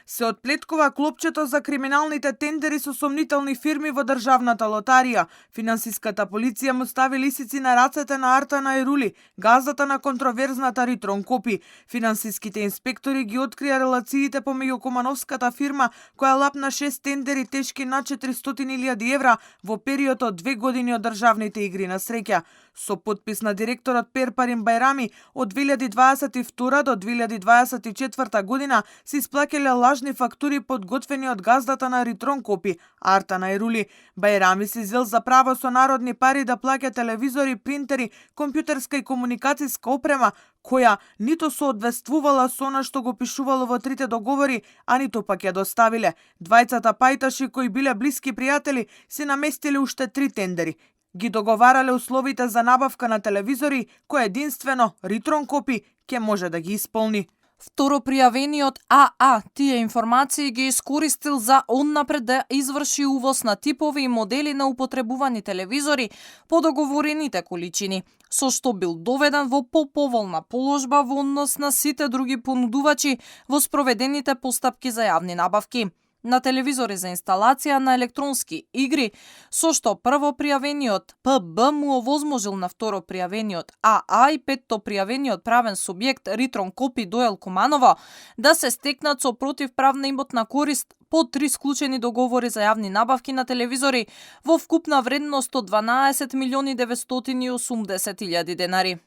Се отплеткува клопчето за криминалните тендери со сомнителни фирми во државната лотарија. Финансиската полиција му стави лисици на рацете на Артан Ајрули, газдата на контроверзната Ритрон Копи. Финансиските инспектори ги открија релациите помеѓу кумановската фирма која лапна 6 тендери тешки над 400.000 евра во период од 2 години од државните игри на среќа. Со подпис на директорот Перпарин Бајрами од 2022 до 2024 година се исплаќале лажни фактури подготвени од газдата на Ритрон Копи, Артан Ајрули. Бајрами се зел за право со народни пари да плаќа телевизори, принтери, компјутерска и комуникацијска опрема, која нито соодветствувала со она што го пишувало во трите договори, а ниту пак ја доставиле. Двајцата пајташи кои биле блиски пријатели се наместиле уште 3 тендери. Ги договарале условите за набавка на телевизори, кој единствено Ритрон Копи ќе може да ги исполни. Второпријавениот АА тие информации ги искористил за однапред да изврши увоз на типови и модели на употребувани телевизори по договорените количини, со што бил доведен во поповолна положба во однос на сите други понудувачи во спроведените постапки за јавни набавки на телевизори за инсталација на електронски игри, со што првопријавениот ПБ му овозможил на второпријавениот АА и петтопријавениот правен субјект Ритрон Копи Доел Куманово да се стекнат со противправна имотна корист по 3 склучени договори за јавни набавки на телевизори во вкупна вредност од 12.980.000 денари.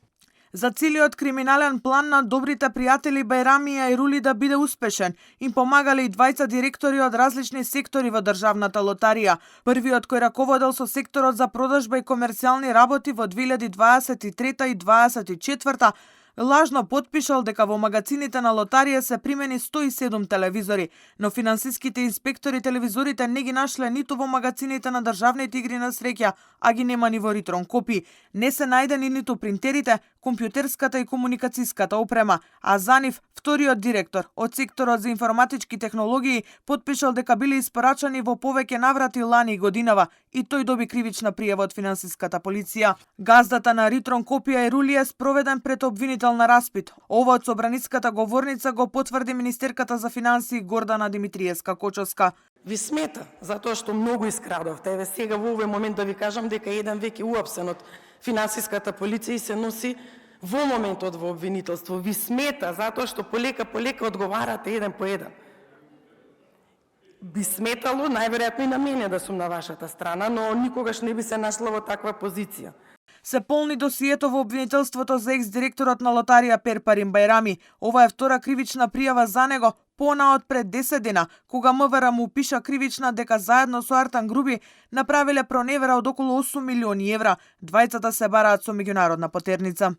За целиот криминален план на добрите пријатели Бајрами и Ајрули да биде успешен, им помагале и двајца директори од различни сектори во државната лотарија. Првиот кој раководел со секторот за продажба и комерцијални работи во 2023 и 2024 лажно потпишал дека во магазините на лотарија се примени 107 телевизори, но финансиските инспектори телевизорите не ги нашле ниту во магазините на државните игри на среќа, а ги нема ни во Ритрон Копи. Не се најдени ниту принтерите, компјутерската и комуникацијската опрема, а за нив вториот директор од секторот за информатички технологии потпишал дека биле испорачани во повеќе наврати лани годинава и тој доби кривична пријава од финансиската полиција. Газдата на Ритрон Копи Ајрули е спроведен пред обвинителна распит. Ова од собраниската говорница го потврди министерката за финансии Гордана Димитриевска-Кочовска. Ви смета затоа што многу искрадовте. Еве сега во овој момент да ви кажам дека еден веќе уапсен од финансиската полиција и се носи во моментот во обвинителство. Ви смета затоа што полека одговарате еден по еден. Би сметало најверојатно и на мене да сум на вашата страна, но никогаш не би се нашла во таква позиција. Се полни досието во обвинителството за екс-директорот на лотарија Перпарин Бајрами. Ова е втора кривична пријава за него, понаод пред 10 дена, кога МВР му пиша кривична дека заедно со Артан Груби направиле проневера од околу 8 милиони евра. Двајцата се бараат со меѓународна потерница.